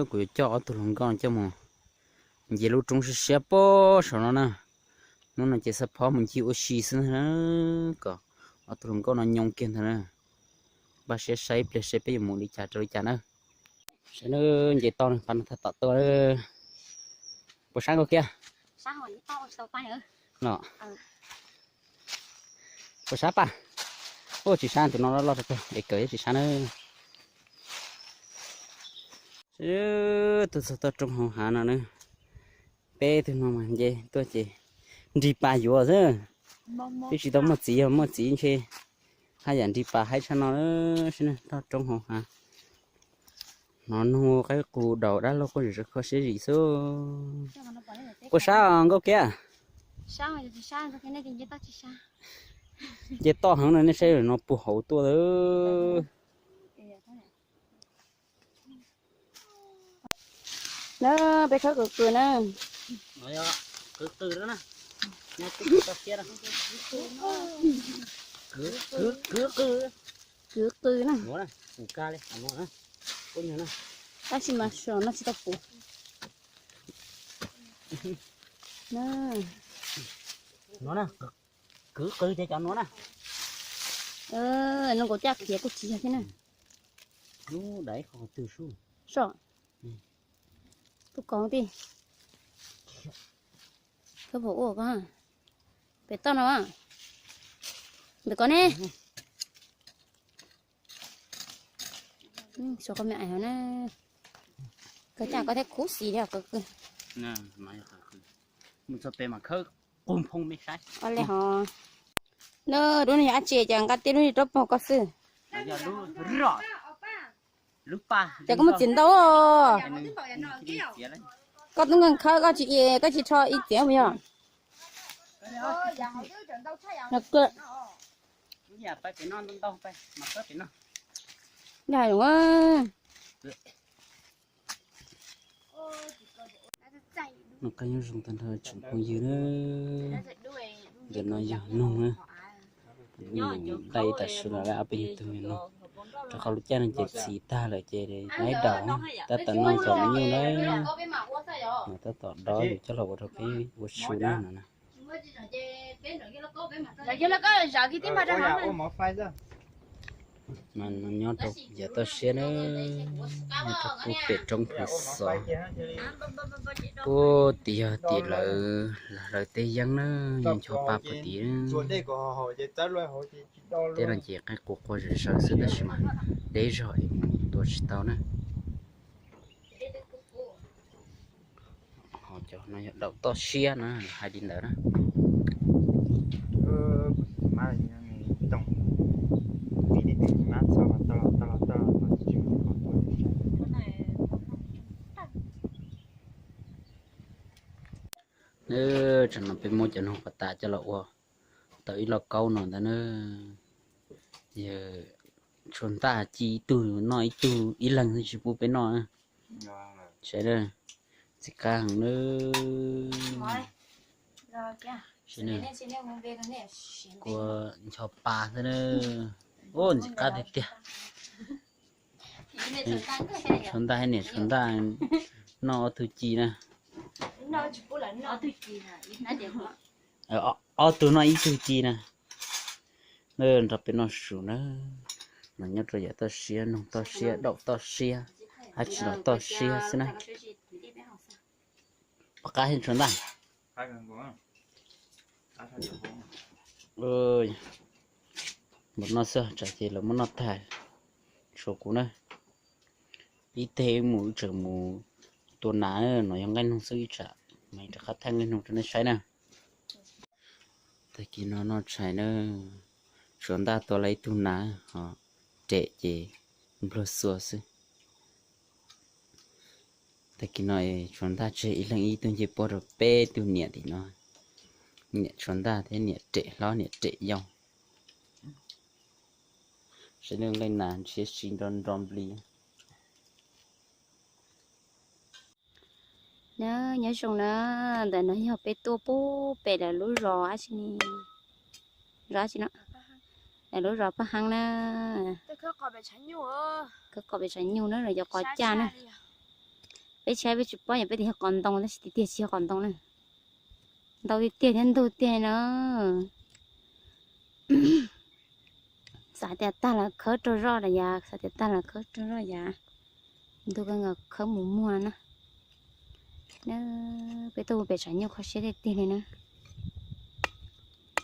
Kuv yuav coj ob tug hluas nkauj no coj mus nce lub roob siab siab pem saum no na. Hnub no ces xab phob mus ncig ua si xwb na, kom ob tug hluas nkauj no nyoo kiag ntag na. Npaj siab saib ib pliag seb peb yuav mus li cas rau li cas na. Saib na, nce toj no, pab no tag tom tuaj. Puas sab Nkauj Kiab? Los, puas sab Paj? Ua tsis sab, tus no loj loj rau kawg, es kawg tsis sab na. Tuaj txog toj roob hauv hav no na, peb tug no mas nce tuaj ces nrig pas yuav xwb. Twb tsis tau muaj txiv, yog muaj txiv ntshe haj yam nrig pas haib tshaj no. Saib na, toj roob hauv hav. Hnov noog qaib qus daus dab laug quaj zom zaws kho siab zim xwb. Puas sab Nkauj Kiab? Nce toj heev no, nej saib no puag hauv tuaj. Na, peb khawb kwv qw na. Kwv qw na. Kwv qw na. Tab sis mas saum no tsis tau puv. Kwv qw ces cov nuav na. Lub nkaus caj khiav kuj tsis yog thiab na. Lub dais qhov twg sub? Saum. Tuaj kov tij. Koj puas ua koj? Pem toj no. Ntawm koj ne. Suav koj me ais hov na. Koj caj koj thiab khuv xim li koj. Mus txog pem mas khawb qug nphoo me saib. Ua li hov. Lub no yog dab tsi cas nqa tib lub rab pog koj xwb? Ces koj muaj txiv ntau. Koj tub nkeeg khawb koj tsis, koj tsis rho ib txiav mus yog. Nyob zoo tag nrho tsoom phooj ywg na, ntawm no yog noog na, dai tas su los lawm, ob peb nyuag tug noog. Rau qhov lub caij no ces txiv tag lawm ces laib daus, tab tom noog txom nyuj na, mas tab tom dob yus coj los ua rau peb ua su na no na. Mas nyob rau yav toj siab na, nyob rau pem roob Phav Xov, puag tim yog tim lawv, lawv tej yeeb na, yog ncho pa puag tim. Tej no ces qaib qus quaj zom zaws xwb tab sis mas deb zog es mus tua tsis tau na. Ho cov no yog daum toj siab na, hais li ntawd na. Tsam no peb muab cov noog pas tas coj los ua tau ib lo kaub no ntag na. Yog tshuav ntaj ci ib tug noj ib tug ib leeg tsis pub peb noj. Saib, ntxim qab heev na. Kua ncho pa xwb na. Ub, ntxim qab tiag tiag. Tshuav ntaj, niam tshuav ntaj noj ob tug ci na. Ob tug noj ib tug ci na. Nrog peb noj su na. Mas nyob rau yav toj siab, noog toj siab, daum toj siab, dab tsi los toj siab xwb na. Pom qab heev tshuav ntaj. Npaum no xwb tsam ces lawv muab noj tag, tshuav kuv na. Ib teg mus wb tseem mus tua nas no, yog nqaij noog xwb ib tsam mas rov qab thaij nqaij noog rau nej saib na. Tag kis no noj tshais na, tshuav ntaj tua lawm ib tug nas, ho rem ces npluag xua xwb. Tag kis no tshuav ntaj tseg ib leeg ib tug ncej puab rau peb tug niam tim no. Niam tshuav ntaj thiab niam rem hlob niam rem yau. Saib lub nqaij nas ntshiab si nro nro nplig. Nyob zoo na, ntawm no yog peb tuaj pub pem lawv lub zos dab tsi, zos dab tsi no, lawv lub zos Paj Heeb na. Khawb qos pem tshav nyuj na, los yog qos caj na. Peb tsis hais peb tsis paub yog peb tias yog qos ntoo tab sis tiag tiag tsis yog qos ntoo na. Ntau tiag tiag thiab ntug tiag na. Xav tias tag los khawb raug zoj lawm yav, xav tias tag los khawb raug zoj yav. Ntu kawg nkaus khawb mus muag na. Peb tuaj pem tshav nyuj kho siab tiag tiag li na.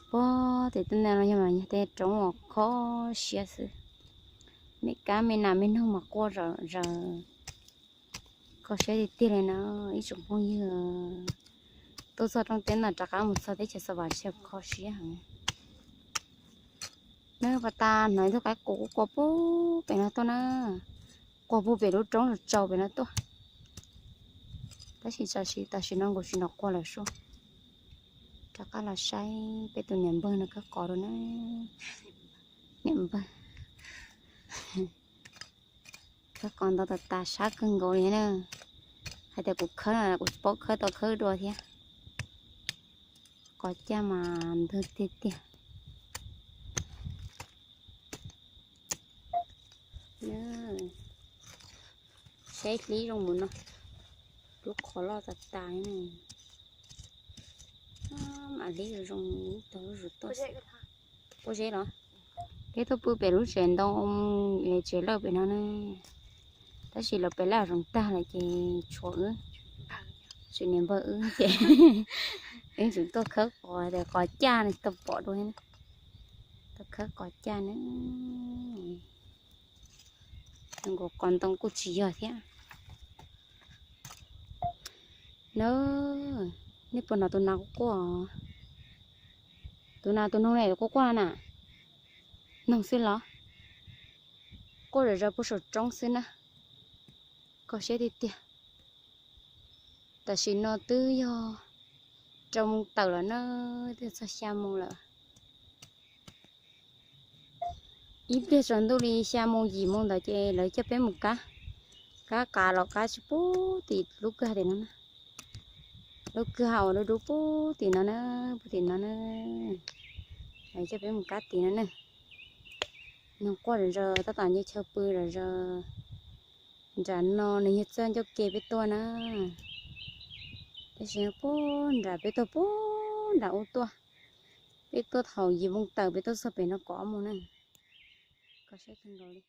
Puag tim tej ntawd no yog mas yog tej roob uas kho siab xwb. Me kab me nas me noog mas quaj zom zaws. Kho siab tiag tiag li na ib tsoom phooj ywg. Tuaj txog rooj teb no rov qab mus txog teb chaws Xas Vas tsis kho siab heev. Neb pas tas hnov ib tug qaib qus quaj puag pem no tuaj na. Quaj puag pem lub roob los tsaus pem no tuaj. Tab sis tam sim tam sim no nkaus tsis hnov quaj lawm sub. Rov qab los saib peb tus niam npawg no khawb qos dua na. Niam npawg khawb qos ntau tas tas sab kawg nkaus li na. Hais tias kuv khawb no kuv tsis paub khawb tau khawb dua thiab. Qos caj mas ntug tiag tiag. Saib hlib zoo mus no, lub qhov loj tas tas. Mam hlib zoo zoo tau lub zuv tuaj. Pob zeb los? Peb tuaj pw pem lub tsev ntoo, tsev lawj pem no ne. Tab sis lawv pem lawj zoov tag lawm ces tshuav wb, tseem niam npawg wb ces wb tseem tuaj khawb qos, qos caj tau pom dua, tuaj khawb qos caj na. Nkaus qos ntoo kuj tsis yog thiab. Na, nej puas hnov tus nas quaj quaj? Tus nas tus noog ne quaj quaj na. Noog xwb los? Quaj zom zaws puag saum roob xwb na. Kho siab tiag tiag. Tam sim no twb yog rau moos tawm lawm na, twb txog xya moos lawm. Ib pliag tsaus ntuj li xya moos yim moos ntawd ces lawv coj peb mus kab, kab qav los kab tsis puag tim lub kwj ha tim no na. Lub kwj ha uas dub dub puag tim no na, puag tim no na. Lawv coj peb mus kab tim no na. Noog quaj zom zaws tab tom nce chaw pw zom zaws. Nram no nws yog txoj ncauj ke peb tuaj na. Tab sis puag nram peb tuaj puag nram ub tuaj. Peb tuaj thaum yim moos tawm peb tuaj txog pem no kov mus na. Kho siab kawg nkaus li.